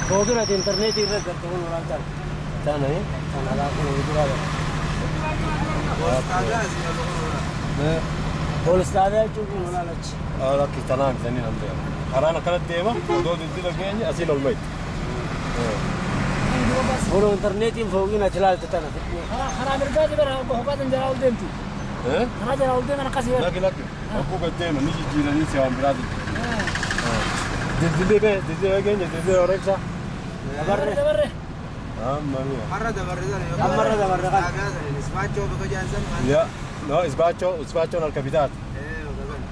Fooqirratti intarneetii irra garte kun olaaltaan. Tana eh? Kan alaa kun hojii jira. Poolis xaabiyaa jechuun kun olaalachi. Lakki tanaa bitanii nan deema. Karaan akkanatti deema odoo dildila geenye asiin ol mayti. Kun intarneetiin fooqiin ati ilaalte tana fidhee. Karaa mirgaati bara hoqaatiin jalaa ol deemti. Karaa jalaa ol deeman akkasii bara. Lakki lakki. Hogguu gad deema ni jijjiiranii si waan biraa jijjiiranii. Dildilli bee dildila geenye dildila horeeksa. Dabarre. Dabarre. Amma mi'a. Har'a dabarre sana yookaan. Ammarra dabarre kan. Xaabiyaa sana isbaachoo bakka jaansan. Yaa. No isbaachoo isbaachoon harka bitaati.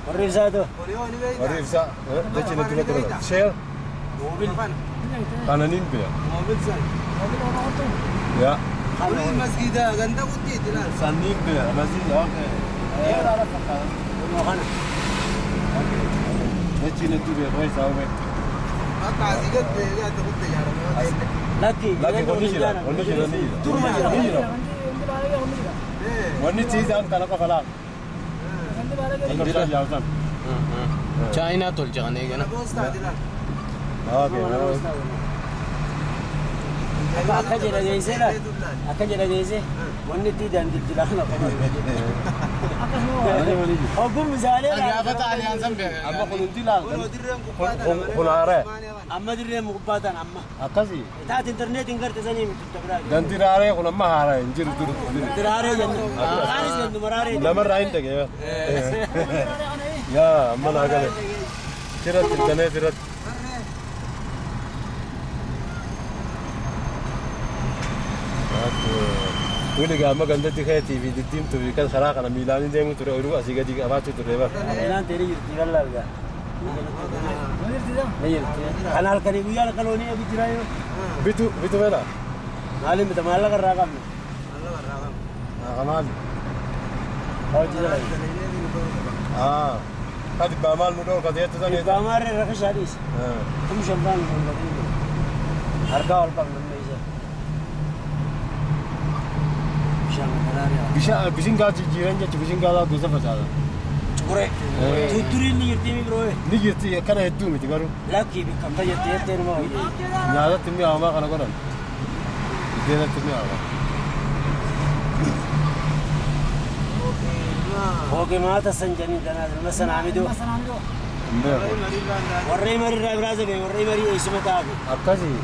Warri ibsaa ta'u. Warri ibsaa dachi natti bakka godhan. Sheer Moobil. kana niin beeka. Moobil san. Yaa. Kuni masgiida ganda kuttiiti laal. Sanniin beeka. Masgiida okay. Kunoo kana. Dachi natti beeka isaa hubee. Bakka asii gad deebi'aa kutte ijaarame. Lakki. Lakki wanni jira wanni jira ni jira. Duruma jira. Ni jira. Wanni tiisaan kana qofa laal. Akka bishaan yaa'u san. Chaayinaa tolcha kana eegana. Boostaati laal. Okay. Akka jedha geessee laal. Akka jedha geessee wanni itti dildila kana qofa. Hogguun misaalee Gaafa xaaliyaan san beeka. Amma kun hundi laal. Kunoo dirreen kubbaa Kun haaree. Amma dirreen gubbaa ta'an amma. Akkasii. Taate intarneetiin garte sanii miti biraa. Gandi raaree kun amma haaree hin jiru dur. Diraaree jennu. Kaanis jennu maraaree. Namarraa hin dhagee. Yaa amma naa gale. Irratti intarneet irratti. Wili gaama gandatti keetii fi diddiimtuu fi kan karaa kana miilaan deemu ture oyiruu asii gadi qabaachuu ture bara. Inaan ta'ee jirti bal'aa argaa. Ni jirti. Kan halkanii guyyaa halkan loonii eegu jira yoo. Bitu bitu fedha. Maaliin bita maallaqa irraa qabna. Maali? Hojii jala. Kadi maal nu dhorka jettee sanii. Dhibbaa maarree rakkishaa dhiise. Kum shanfaan nu dhorka. Harkaa ol qabna amma isa. Bishaan daraaree. Bishaan bishingaa jijjiiran jechuun bishingaa gosa facaasa. Cuquree. Tutturiin ni jirti mi biroo. Ni jirti akkana hedduu miti garuu. Lakkii bikkamta jettee jettee numa hojii. Nyaatatti mi'aawamaa kana godhan. Biddeenatti mi'aawaa. Fooqii maata san jedhanii danaa masanaamidoo. Hin beeku. Warree marii biraa zabe warree marii eessuma ta'afi. Akkasii.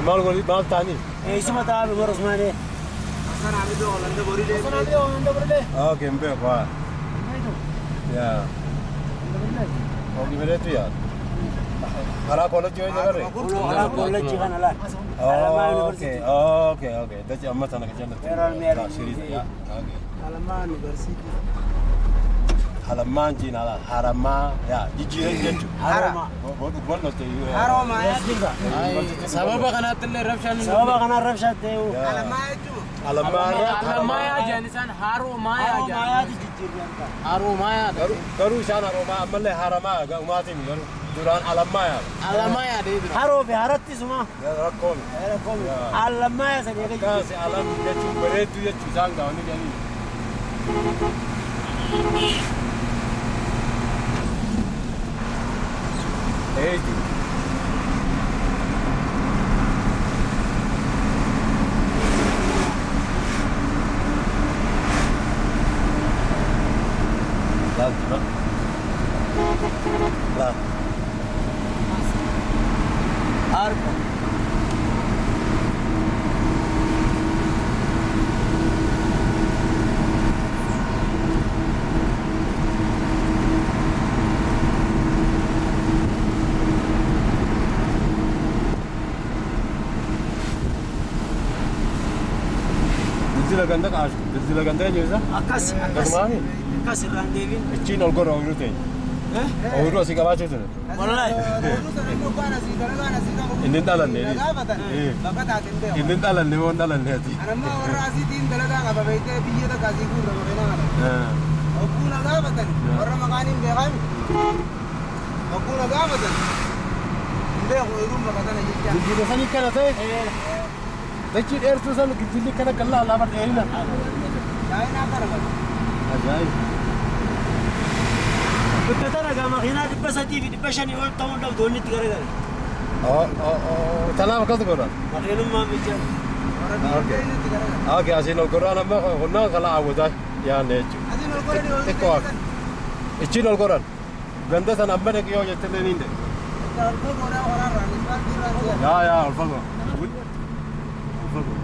Maal godhi maal ta'aniif? Eessuma ta'afi Umar Usmaanee. Okay, hin beeku haa. Yaa. Fooqii bareedu yaa. Karaa koolleejjii wayii dabarre? Karaa koolleejjii kana laal. Haramaa Okay, Yuunivarsiitii. okay, okay. Dachi amma sana kajallatti. Feral Meeri. Shiriidha. Yaa. Okay. Alamaa yuunivarsiitii. Halammaan jiin ala haramaa yaa jijjiiran jechuudha. Haroma. Wallotte. Haroomaa Sababa kanaatti illee rabshaan hin Sababa kanaan rabshaa ta'e Alamaa jechuun. Alammaarra. Alamaayaa jedhan isaan haroomayaa jedhan. Haroomayaati jijjiirran ta'a. Haroomayaa. Garuu isaan haroomaa ammallee haramaa umaatiin garuu duraan alammaa yaa. Alamaayaa deebira. Haroo fi haratti suma. Rakkoomi. Allammaaya sanii akka Akkaasi alam jechuun bareedduu jechuun isaan gaawonni jedhanii. Eeti. Laal jima. Laal. Arko. Dildila ganda kaashu. Dildila ganda eenyu isa? Akkas akkas. Gatumaami? Akkas irraan deebiin. Ichiin ol godha ooyiruu teenya. Ooyiruu asii qabaachuu ture. Wallahi. Inni hin dhalanne. Inni hin dhalanne moo hin dhalanne ati? Anamma warra asiitiin dalagaa qaba beektee biyya takka asii guurra bakka kana. Hogguu na gaafatan warra maqaan hin beekami. Hogguu na gaafatan hin beeku ooyiruun bakka tana jecha. Dildila sanii kana ta'e dachii dheertuu san dildilli kana gallaa lama dheerina. Chaayinaa kana bakka. Ajaa'ib. Bakka ragaa makiinaa 300 fi 500 ol ta'uun dhabdu wanni itti garagale. Tanaaf akkas godhan. Makiinummaan bichaa. Okay, asiin ol godhan amma hunnaan kala hawwataa yaanne jechuudha. Asiin ol godhanii ol Xiqqoo hafe. Ichiin ol godhan. Ganda sana amma dhaqi yoo jettillee ni hin Ol fagoodhaa waraarraan ispaaltii irraa. Yaa yaa ol fagoo. Ol fagoo.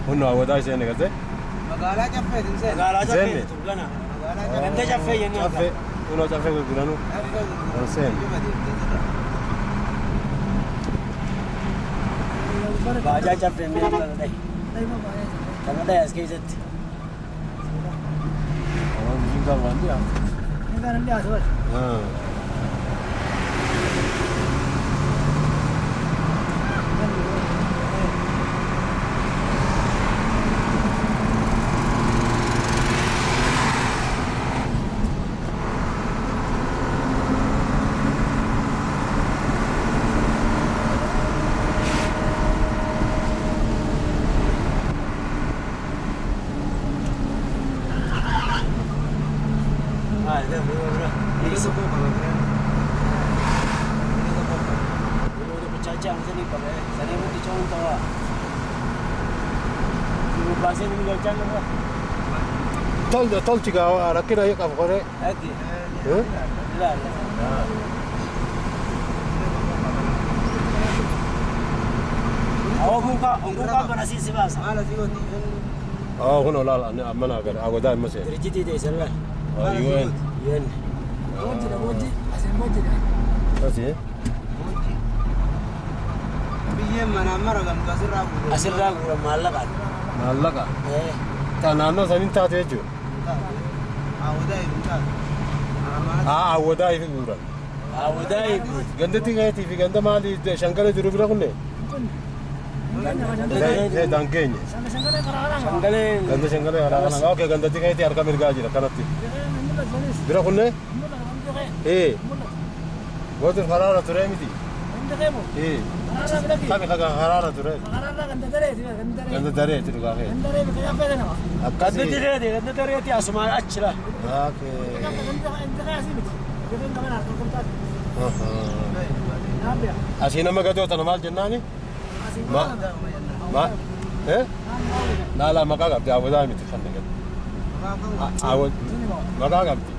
Hunna hawwataa isheen eegalte. Magaalaa Caffeetiin seena. Magaalaa Seenne. Caffee turbana. Magaalaa Caffee. Ganda Caffee jennaan. Caffee. Hunna caffee gurguranuu. Caffee Ol seena. Baajaa Caffee mi'a kana dhahi. Kana dhahi as keessatti. Waan biyyiin kan waan dhiyaatu. Haa, bira bira. Tolchi gaa rakkina qabu qoree. Kun olaal amma naa gara agodaa immoo seena. UN. Asi. Biyyeen manaan maragamtu asirraa guutuu. Asirraa guuran maallaqaan. Maallaqa. Ta naannoo saniin taate jechuudha. Hawwataa hin taatu. Haa hawwataa ifi guuran. Hawwataa Gandatti gaheetii fi ganda maali shangala jiru bira kunne? Dangeenye. Shangalee. Ganda shangalee karaa kana. Okay, gandatti gaheetii harka mirgaa jira kanatti. Bira kunne? Ee. Gootu karaara ture miti. Ee. Kami kaga karaara ture. Ganda dareeti dhugaa kee. Akkasii. Ganda dareeti, ganda dareeti asuma achira. Okay. Asii nama gadoo tana maal jennaani? Ma ma eh? Laa maqaa qabdi hawwataa miti kan gadi. Hawwat maqaa qabdi.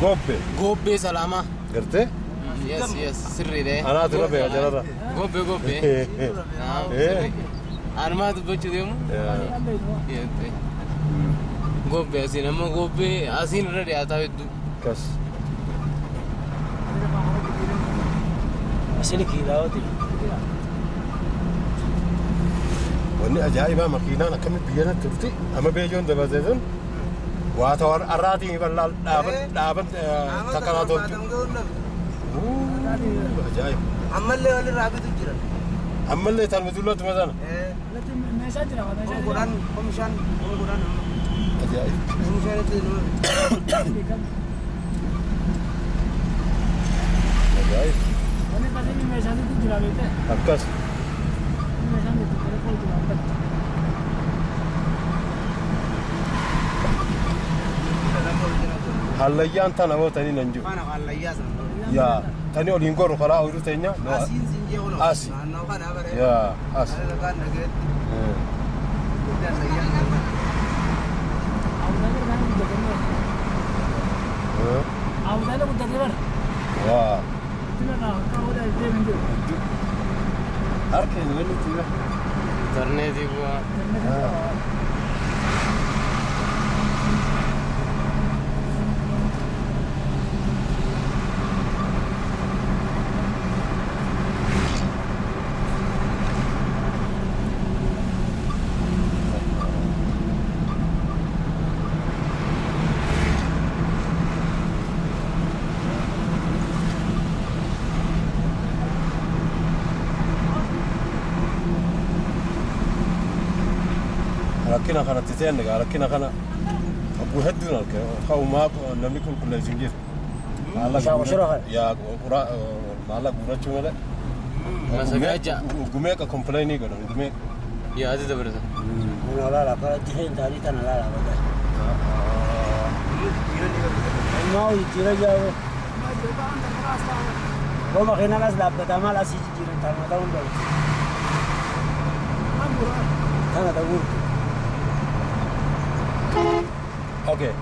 Gobbee. Gobbee salaamaa. Gartee? Yes, sirriidha. Anaa dura beeka jalarra. Gobbee gobbee. Anumaa dubbachuu deemu. Gobbee asiin amma gobbee asiin irra dhiyaataa hedduu. Kas. Asiin kiilaawoti. Wanni ajaa'ibaa makiinaan akkamitti biyya natti turti amma beejoon dabartee sun waa ta'u arraatiin bal'aa dhaaban dhaaban takkanaa tolchu. Ajaa'iba. Ammallee walirraa bitu jira. Ammallee tan mudullatu sana. 10,000 5,000 10,000. Ajaa'iba. 5,000tti nama bitu. Ajaa'iba. Akkas. Hallayyaan tana bootanii nan jiru. Faana hallayyaa sana. Yaa tani oliin goru karaa ooyiruu teenya. Asiin siin jee oolu. Asi. Naannoo kana bare. Yaa as. Kan dhageetti. Hallayyaan kana. Waa. Harkeen walitti jira. Intarneetii bu'aa. Rakkina kanatti seenne gaa rakkina kana abbuu hedduun arge ka'umaa namni qulqulleessu hin jiru. Yaa maallaqa guurachuu malee. Masagaaja. Gumeeqa kompilaynii godhan gumeeqa. Yaadi dabarata. Kun olaala akkanatti hin taanii tana laala badaa. Ilmaa jijjiira jaabe. Boo makiinaan as dhaabbata maal asii jijjiiran taanuma ta'uu hin danda'u. Tana ta'uu. Okay.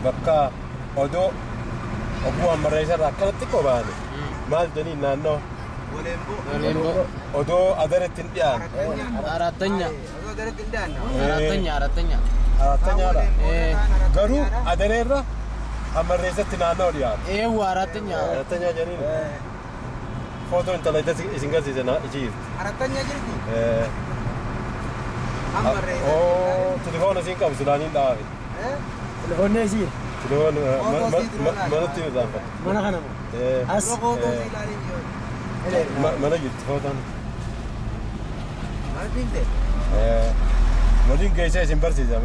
Bakka odoo obbuu hammarreessa irraa akkanatti xiqqoo baane maal jedhanii naannoo odoo adaretti hin dhiyaanne. Arattanya. Odoo adaretti hin dhiyaanne. Arattanya arattanya. Arattanyaadha. Garuu adareerra hammarreessatti naannoo dhiyaatu. Eewwa arattanya. Arattanya jedhaniin. Footoo intala isin garsiise na jirti. Arattanya jirti? Hammarreessa. Oo telefoona isiin qabu silaaniin dhaabe. Telefoonni isii. Telefoon manatti irraanfate. Mana kana moo? As. Mana jirti footoon. Mana deemte? Waliin geessee isin barsiisa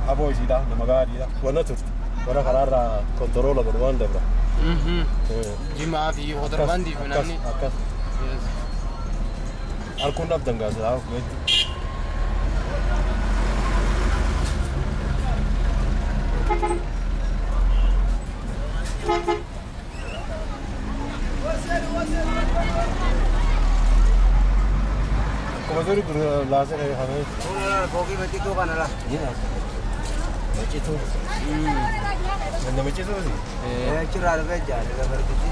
aboo isiidha nama gaariidha wanna turte warra karaarraa kontoroola godhu waan dabra. Jimaa fi kontorbaandii fi namni. Akkas. Harkuun dhabdan gaazexaa hedduu. Akkuma duri laasee kan Fooqii macituu kana laa. Macituu. Ganda macituuti. Achirraa dhufee jaale gabartichi.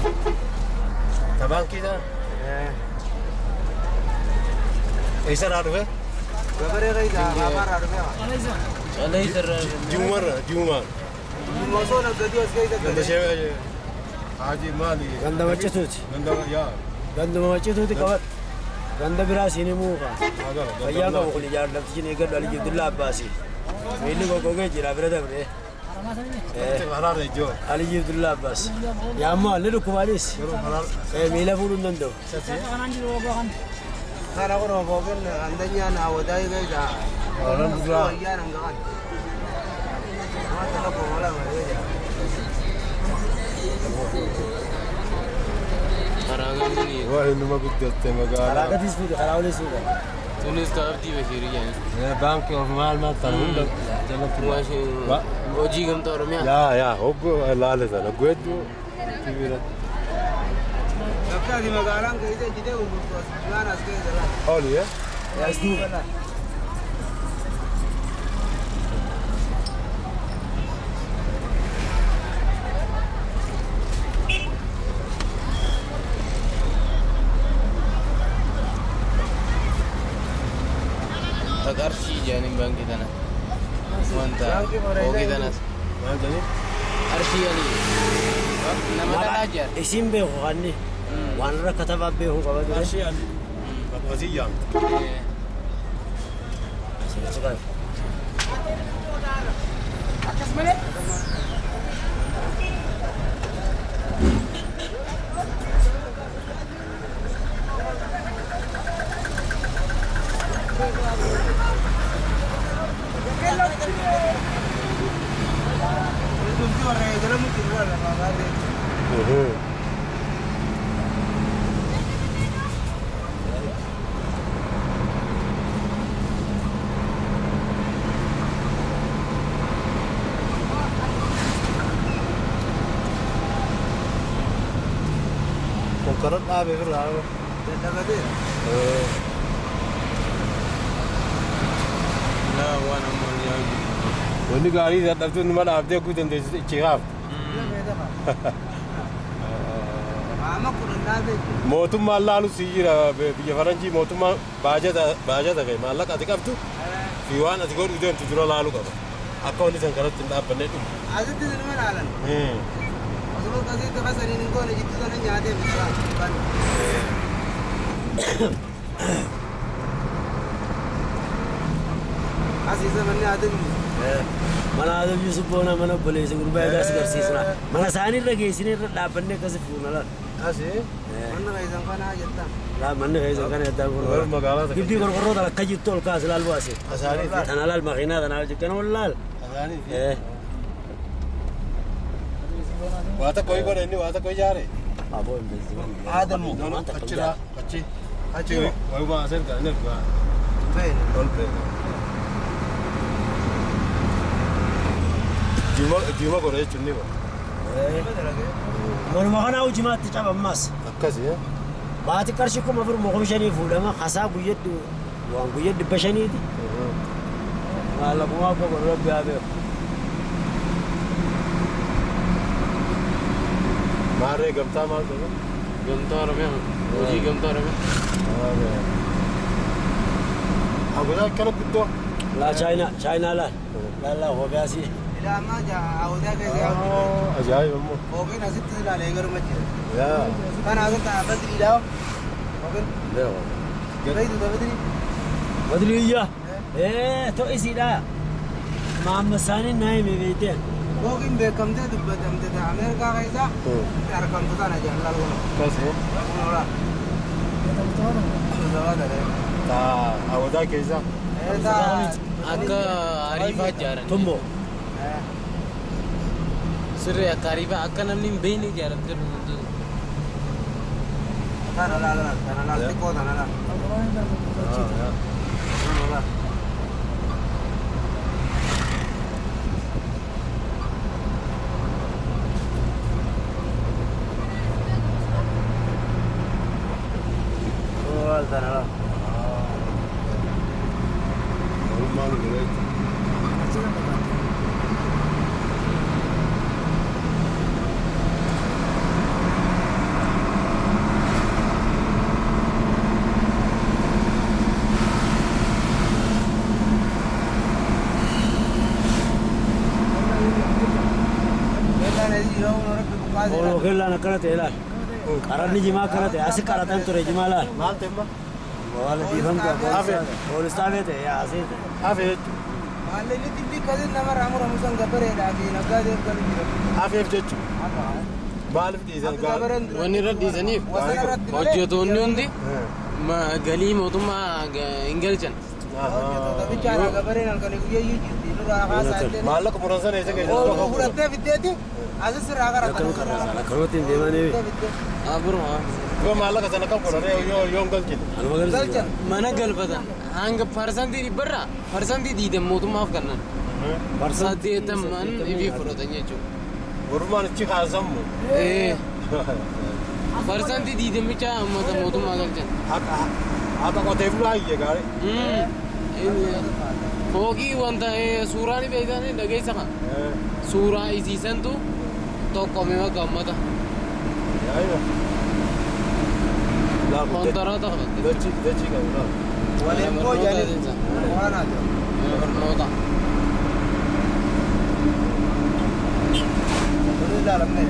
Ta baankii sana? Eessarraa dhufe? Gabaree keessa haafaarraa dhufee. Caleessarraa. Jimumarra jimumaan. Osoo naggaduu as keessa Ganda shee Haji maali? Ganda macituuti. Ganda yaa. Ganduma macituuti qabadhu. Ganda biraa siin himuu kaa. Fayyaa qabu kun ijaarlamtichi eeggadhu Alii Abdullaa Abbaasi. Miilli goggogee jira bira dabree. Haraarra ijoo. Alii Abdullaa Abbaas. Yaammoo alli dhukkubaanis. Miila fuudhuu hin danda'u. Kana kun fooqin andanyaan hawwataa keessa. Alhamdulillah. Wayyaan hanga kan. Mata tokko wala malee jira. Karaa gamni. Waa innuma guddatte magaalaa. Karaa gadiis fuudhe karaa oliis fuudhe. Tunis taabdii Bashirii jedhani. Baankii of maal maal ta'an hunda jalatti. Hojii gamtaa Oromiyaa. Yaa yaa hogguu laale sana hogguu hedduu TV irratti. Bakka ati magaalaan keessa ejjitee gurgurtu as jimaan as keessa laala. Oli eh? As duuba. Qarshii jedhaniin baankii tana. Wanta fooqii tanas. Maal jedhanii? Qarshii alii. Nama dhalaa jira. Isin beeku kanni waan irra katabaa beeku qaba ture. Qarshii alii. Bakka asii yaamte. Akkas malee. Tumti warra eegalamu jiru warra magaalaa. Konkolaataan dhaabee irraa. Dadhabateera. Laa waan ammoo yaa jiru. Wanni gaarii dadhabtuu numa dhaabdee eeguu dandeessu ichi haafte. Amma kun dhaabee jiru. Mootummaan laalu si jira biyya faranjii mootummaan baajata kee maallaqa ati qabdu fi waan ati godhuu deemtu dura laalu qaba. Akka wanni san kanatti hin dhaabbanne dhumu. Asitti sinuma laalan. Osoo akkasitti kasaniin hin goone jidduu sana nyaatee bishaan. Asiisa manni haa ta'u. Mana Adam Yusuf boona mana obboleessa gurbaa egaa si garsiisna. Mana isaanii irra geessinee irra dhaabbannee akkasi fuuna laal. Asii? Manni keessan kanaa jettan. Laa manni keessan kana jettan kun. Warra magaalaa takka. Gibbii qorqorroo tana akka jirtu ol kaas laal bu'aase. Asaaniiti. Tana laal makiinaa tana hojii ol laal. Asaaniiti. Waa tokko godhe inni waa tokko ijaare. Aboo hin beeksisu. Adamu. Achirraa achi. Achi wayuma as erga inni erga. Beena. Ol beena. Jiima godha jechuun ni bara. Manuma kanaa hojimaatti caba ammas. Akkasi. Baati qarshii 4,500 fuudhama kasaa guyyatti waan guyyaa 500ti. Maallaquma akka godhu rabbi haa beeku. Maarree gamtaa maal godhu? Gamtaa Oromiyaa. Hojii gamtaa Oromiyaa. Haguugaa akkana guddoo. Laa Chaayinaa Chaayinaa laal. Laal laa Hoobiyaasii. Ilaa ammaa hawwataa keessa yaa'u. Ajaa'iba immoo. Hoobiin asitti ilaalee garuma jira. Yaa. Kana asitti badriidhaa. Hoobiin. Beeytu badrii. Badrii iyyaa. Ee isiidha. Maamma isaanii naa hime beekteen. Hoobiin beekamtee dubbatamte Ameerikaa keessa argamtu tana jaalala kun. Akkasi. Taa hawwataa keessa. Akka ariifaa ijaaran. Tumbo. Sirrii akka ariifaa akka namni hin beekne ijaaramte dhufu. Tana laala tana laala xiqqoo tana laala. Tana laala. Kellaan akkana ta'e laal. Qaranni jimaa akkana ta'e asi qaratan ture jimaa laal. Maal ta'e immoo? Waala dhiifamtu poolis xaabee ta'e asii ta'e. Hafe jechuudha. Maallee dibbi kasin nama raamuramu san gabareedhaa fi nagaadeef galu jira. Hafeef jechuudha. Maaliif dhiisan gaarii? Wanni irra dhiisaniif hojjettoonni hundi galii mootummaa hin galchan. Hojjettoota bichaadha gabareen halkanii guyyaa jirti nurraa haasaa illee. Maallaqa muraasa eessa keessa? Ooluu fudhattee fiddeeti. Asis irraa gara kana. Akkanumatti hin deemanii. Aburuma. Yoo maallaqa sana kan godhanii yoo yoo hin galchine. Galchan. Mana galfatan hanga 100% 20% mootummaaf kennan. 80 ifii fudhatan jechuudha. Mootummaan ichi kaasamu. 20% bichaa uummata mootummaa galchan. Akka qotee bulaa iyyee gaarii. Fooqii wanta suuraan beektan dhageessa kan. Suuraa isiisantu tokkome bakka uummata. Kontaraata qabate. Dachii qabu laa. Waliin koo jedhanii waan haa ta'u. Barnoota. Kun ilaalamne.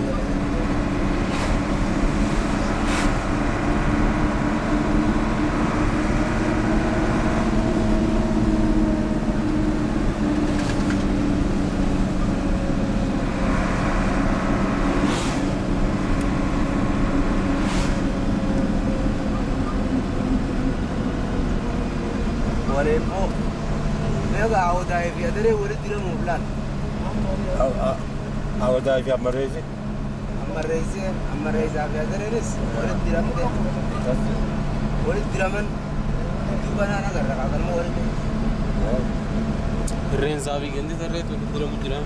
Hawwataa fi ammarreessi. Ammarreessi ammarreessaa fi adareenis walitti diramte. Walitti diraman duuba naan agarra kanuma walitti. Irreensaa fi gandi sarreetu walitti diramu jira.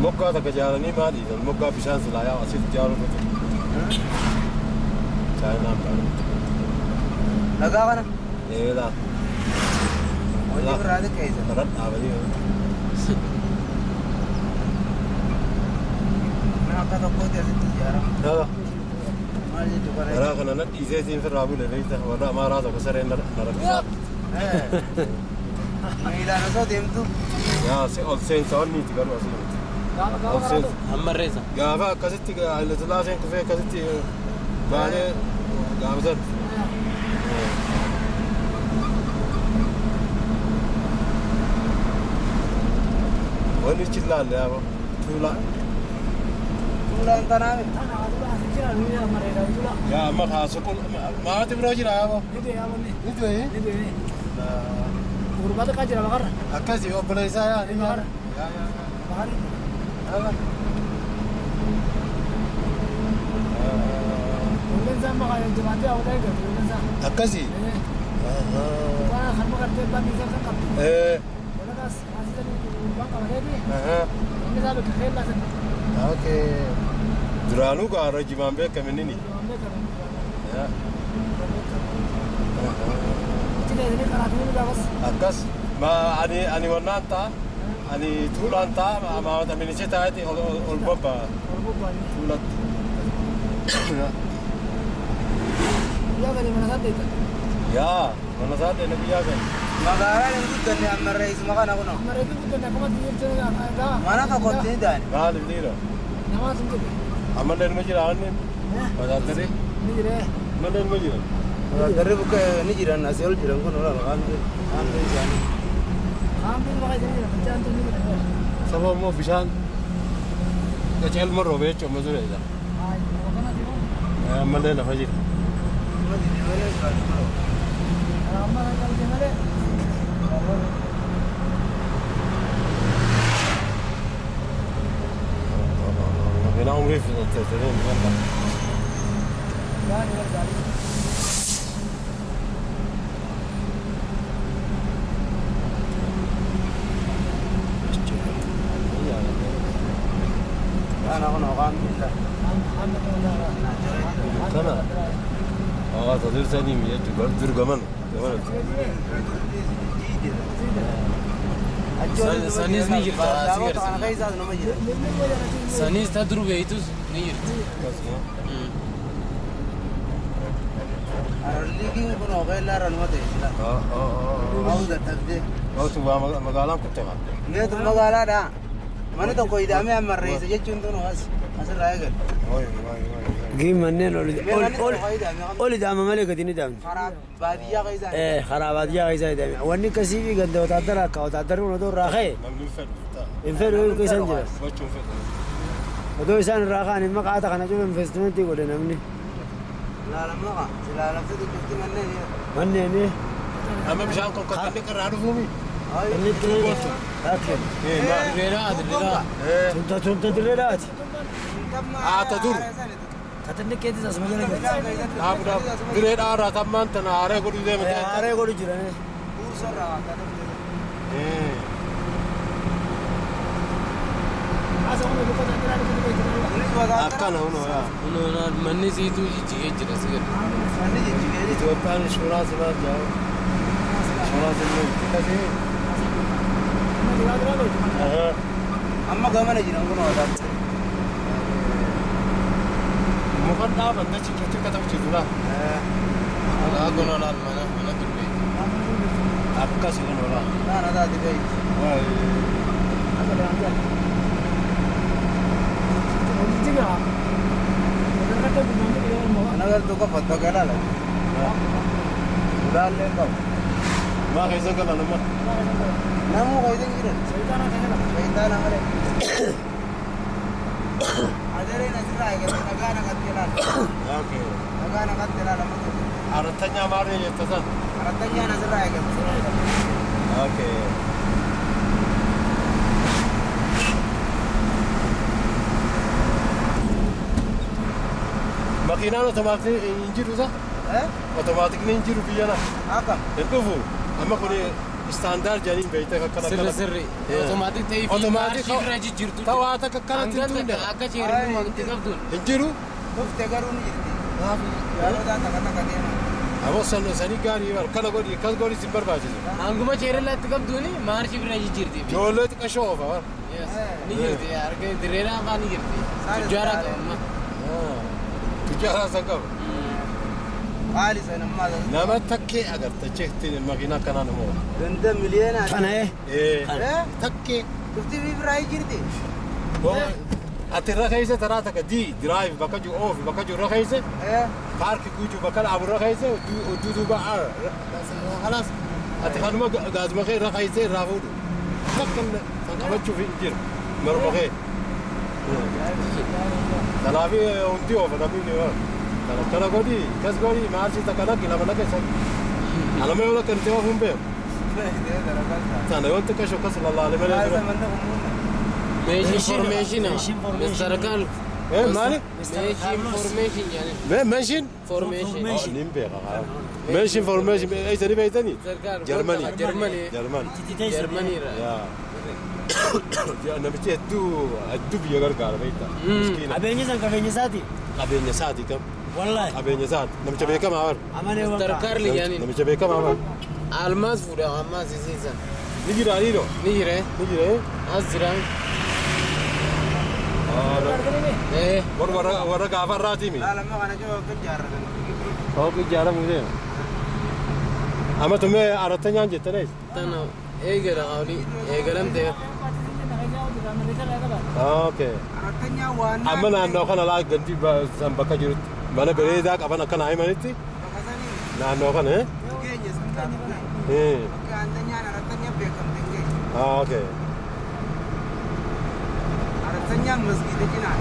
Moggaa takka ijaaranii maal dhiisan? Moggaa bishaan silaa yaa'u asitti ijaaruu dhufe. Chaayinaan baay'ee. Dhagaa kana? Ee laa. Hojii biraa xiqqeessa. Karaa dhaabanii. Mana akka tokkootti asitti ijaarama. Dhala. Maal jechuu kana? Karaa kana na dhiisee siin firraa bule beekta warra amaaraa tokko sareen na rakkisaa. Miilaan osoo deemtu. Yaa ol seensa onniiti garuu asii miti. Ol seensa. Ammarreessa. Gaafa akkasitti Haile Sillaaseen kufee akkasitti baanee gaafa san. Wanni ichi ilaalle yaaba tuulaa. Tuulaan tanaa miti. Yaa amma kaasu kun maati biroo jira yaaba. Ni du'e. Ni du'e. Gurbata kan jira bakarra. Akkasi obboleessaa yaa ni Bakarra. Yaa yaa. Bakari. Ulleen isaa maqaa jabaatee hawwataa eeggatu ulleen isaa. Akkasi. Dukkaana kanuma gartee abbaan isaa kan qabdu. Walakaas haasisanii gurbaan qabateeti. Inni isaa bakka keellaa sana. Okay. Duraanuu gaara jimaan beekame nini. Jimaan beekame. Achi teessanii karaatanii gaafas. Akkas ma ani wannaan ta'a ani tuulaan ta'a maamata minishe taa'eeti ol bobbaa. Ol bobbaa. Tuulatti. Guyyaa gadi mana isaa deetan. Yaa mana isaa deena guyyaa gadi. Magaalaan hin guddanne amma reessuma kana kunoo. Amma reessi guddanne akkuma xiyyeeffannoo Mana tokkotti ni taane. Maaliif dhiira? Namaa sun jedhe. Ammallee nima jira anni. Wadaaddarri. Ni jira. Ammallee nima jira. Wadaaddarri bukkee ni jiran asii ol jiran kun olaanoo qaamni isaanii. Qaamni maqaa isaanii jira fincaantu ni jira. Saba immoo bishaan qaceelma roobee jechuun amma ture isa. Ammallee lafa jira. Amma kan malee. Makiinaa umrii fixattee ni Gaarii gaarii. Ana kun qaamni isaa. Kana. Ah, tadir sanii mi jechuudha. Dur gaman. Sanis ni jirta si garsiisa. Sanis ta dur beeytus ni jirti. Arliigiin kun ogeellaa irra numa ta'e sila. Hawwu dadhabdee. Hawwu magaalaan kutte haa. Meetu magaalaadha. Mana tokko hidhamee amma reessa jechuun tun as asirraa eegalu. Giin manneen ol hidhama malee gadi ni hidhamne. Karaa baadiyyaa keessaa. Karaa baadiyyaa keessaa hidhame. Wanni akkasii fi ganda wotaaddara akka wotaaddarri kun otoo irraa ka'e. Namni hin fedhu. Hin fedhu keessan jira. Hubachuu hin fedhu. Otoo isaan irraa ka'an immoo qaata kana cufa investimentii godhe namni. Laalamma silaa lafti cufti manneen. Manneen. Amma bishaan konkolaataan irraa dhufuumi. Inni itti Dirreedhaa dirreedhaa. Tunta dirreedhaati. Haa ta dur. Tatinni keetis asuma jala jirti. Dhaabu dhaabu. Dirreedhaa irraa tammaan tana haaree godhu deema. Haaree godhu jirani. Akkana hunoo yaa. Hunoo manni siituu jijjigee jira si gadi. Manni jijjigee jira. Itoophiyaan inshuraansii maal jedhamu? Inshuraansii illee itti kasee. Amma gamana jiran kun wadaatti. Mukan dhaaban dachi cufti akka ta'u jiru laa. Alaa kun olaal mana mana durbeeti. Akkasi kun olaa. Naana taati beeyti. Mana gartuu qofa tokko laala. Ulaallee qabu. Maa keessa gala nama. Namuu keessa hin jiran. Shayitaana malee. Adareen asirraa eegalte dhagaa naqatti ilaala. Dhagaa naqatti ilaala. Arattanyaa maarree jetta san. Arattanyaan asirraa eegalte. Okay. Makiinaan otomaatikni hin jiru isa? Otomaatikni hin jiru biyya na. Akkam. Hin dhufu. Amma kun istaandaard jedhaniin beektee akkana Sirri sirri. Otomaatik ta'ee fi maarshii irra jijjiirtu. Ta'aa takka akkanatti hin tuqne. Akka ceertuu wanti qabduun. Hin jiru. Dhufte garuu ni jirti. Yaalota takka takka deema. Ammoo sanii gaarii kana godhi akkas godhi si barbaachisu. Hanguma ceerellatti qabduuni maarshii irra jijjiirti. Ijoollee xiqqashoo oofa bara. Ni jirti argee dirreedhaa afaan ni jirti. Tujjaara qaba. Tujjaara san qaba. Qaali sana ammaa. Nama takkee agarta cheekti makiinaa akkanaa nama oofa. Ganda miliyoona. Kana ee. Takkee. Tufti biraa jirti. Ati irra keessa taraa takka dii diraayiv bakka jiru oofi bakka jiru irra keessa. Paarki guutuu bakka dhaabu irra keessa odduu duuba halaas ati kanuma gaazuma kee irra keessa irraa fuudhu. Takka san qabachuuf hin jiru marma kee. Kanaaf hundi oofa namni ni oofa. Kana kana godhi kas godhi maarsi takka naqi lama naqe san. Alama yoo lakkan ta'e oofuun beeku. Sana yoo xiqqaa shokkas lallaalee malee dura. Meeshin formation. Mr. Kalf. Maali? Meeshiin formation jedhanii. Meeshiin? Formation. Nin beeka. Meeshiin formation eessa ni beektanii? Jarmanii. Jarmanii. Jarmanii. Jarmaniirra. Namichi hedduu hedduu biyya gargaara beektaa. Qabeenya san qabeenya isaati. Qabeenya isaati kam. Wallahi. Qabeenya isaati. Namicha beekamaa bar. Amanee Mr. Karli jedhanii. Namicha beekamaa bar. Almaas fuudhe ammaas isiisan. Ni jira dhiiroo? Ni jira. Ni jira. As jira. Warra warra gaafa irraati mi? Lama kana jiru akka ijaarratan. Fooqi ijaaramuu deema. Amma tumee arattanyaan jettanees? Tana eegala olii eegalamtee. Okay. Arattanyaan waan. Amma naannoo kana laa gandi san bakka jirutti mana bareedaa qaban akka naa himanitti naannoo kana. Keenya san taatu. Bakka antanyaan arattanyaan beekamte keenya. Okay. Arattanyaan masgiida cinaa.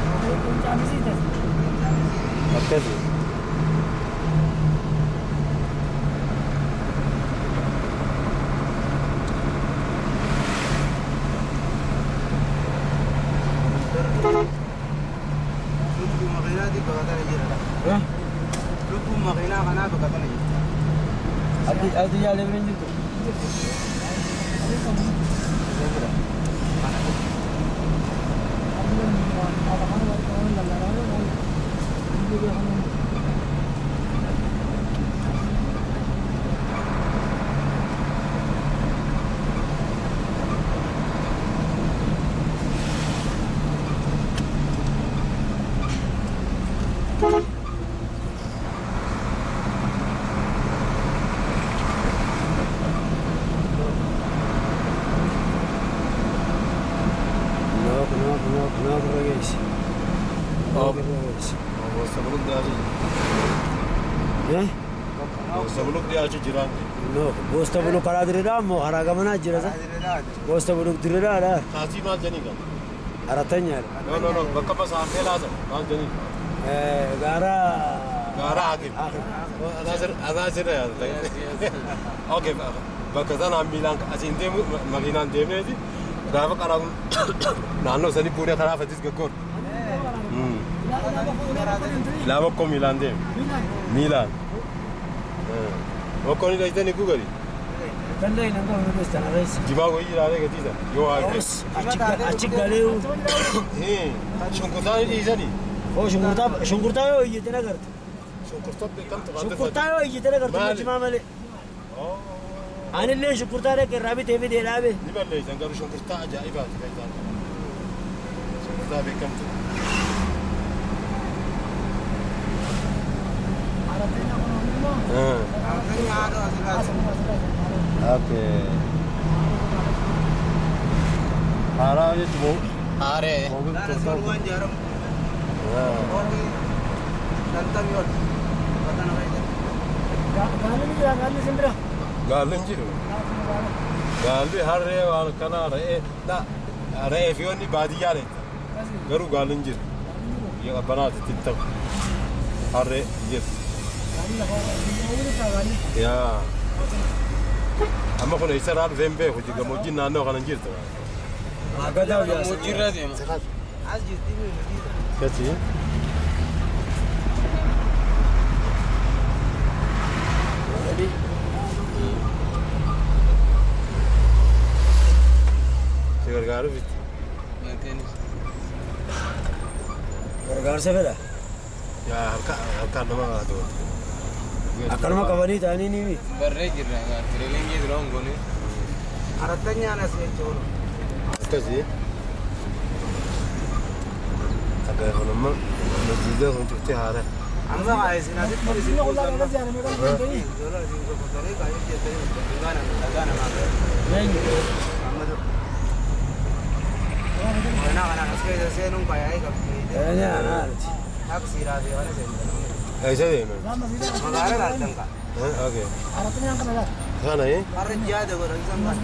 Akkasi. Lubbuu makiinaatiif bakka kana jira. Lubbuu makiinaa kanaa bakka kana jira. Abdi jaalee bira hin jirtu. Bosta buluk karaa diriiraa moo karaa gamanaa jira sa? Bosta buluk diriiraadha. Taasii maal jedhanii qaba? Arattanyaadha. No no no bakka basaafee laata maal jedhanii? Gaara. Gaara Hakim. Anaasirra yaadata. Okay bakka sanaan miilaan asiin deemu makiinaan deemneeti gaafa karaa naannoo sanii buunee karaa fatis gaggoor. Laa bokkoo miilaan deemu. Miilaan. Bokkoo ni dhayitanii gugari. Danda'in hanga humna beestan areessa. Jimaa goyi jiraalee gatiisa. Yoo hafe. Achi galee. Shunkurtaa ni dhiisanii. Oo shunkurtaa shunkurtaa yoo iyyate nagarta. Shunkurtaa beekamtu. Shunkurtaa yoo iyyate nagartu jimaa malee. Anillee shunkurtaa dhaqee irraa bitee fidee dhaabe. Ni balleessan garuu shunkurtaa ajaa'ibaati kan isaan. Shunkurtaa beekamtu. Okay. Haaraa jechuun Haaree. Waan ijaaramu. Shantamii ol. Bakka nama ijaaramu. Gaalli ni jira gaalli simbira. Gaalli hin jiru. Gaalli harree waan kanaa re'ee re'ee fi wanni baadiyyaa dha. Garuu gaalli hin jiru. Biyya qabbanaati itti ta'u. Harree jirti. Yaa. Amma kun eessarraa dhufee hin beeku gammoojjiin naannoo kana hin jirtu. Gammoojjiirra deema. As jirti miidhagina. Gati. Si gargaaruuf itti. Gargaarsa fedha. Yaa harkaan nama haatu. Akkanuma qabanii ta'anii ni miti. Barree jirra tireelingii dura hongoone. Arattanyaan as jechuudha. Akkasii. Akka kun amma masjiida kun cuftee haara. Amma isin asitti isin kuusan. Ijoollee isin kuusanii kaayee jettanii dhagaa dhagaa namaa ga'e. Amma dura. Mana kana as keessa seenuun kaayee qabdi. Taaksiidhaa fi kana seenuu. Eessa deeman? Magaalaa laaltan kaa. Okay. Kana eh? Har'a jiyaada godhan san kaa.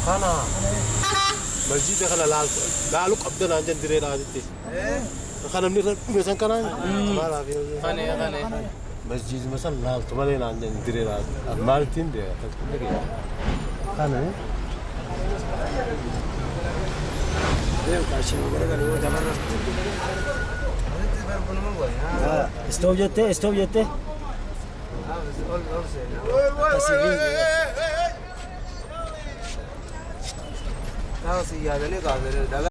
Kana. Masjiida kana laalu qabda naan jan diree dhaasitti. Kana namni irra dhufe san kanaan. Maalaaf Kana kana. Masjiiduma san laaltu malee naan jan diree dhaasitti. Maalittiin beeka? Kana eh? Deem kaashina garagaluu dabarra. Stop jettee stop jettee. Akkasii fi. Taasii yaadanii kaasanii.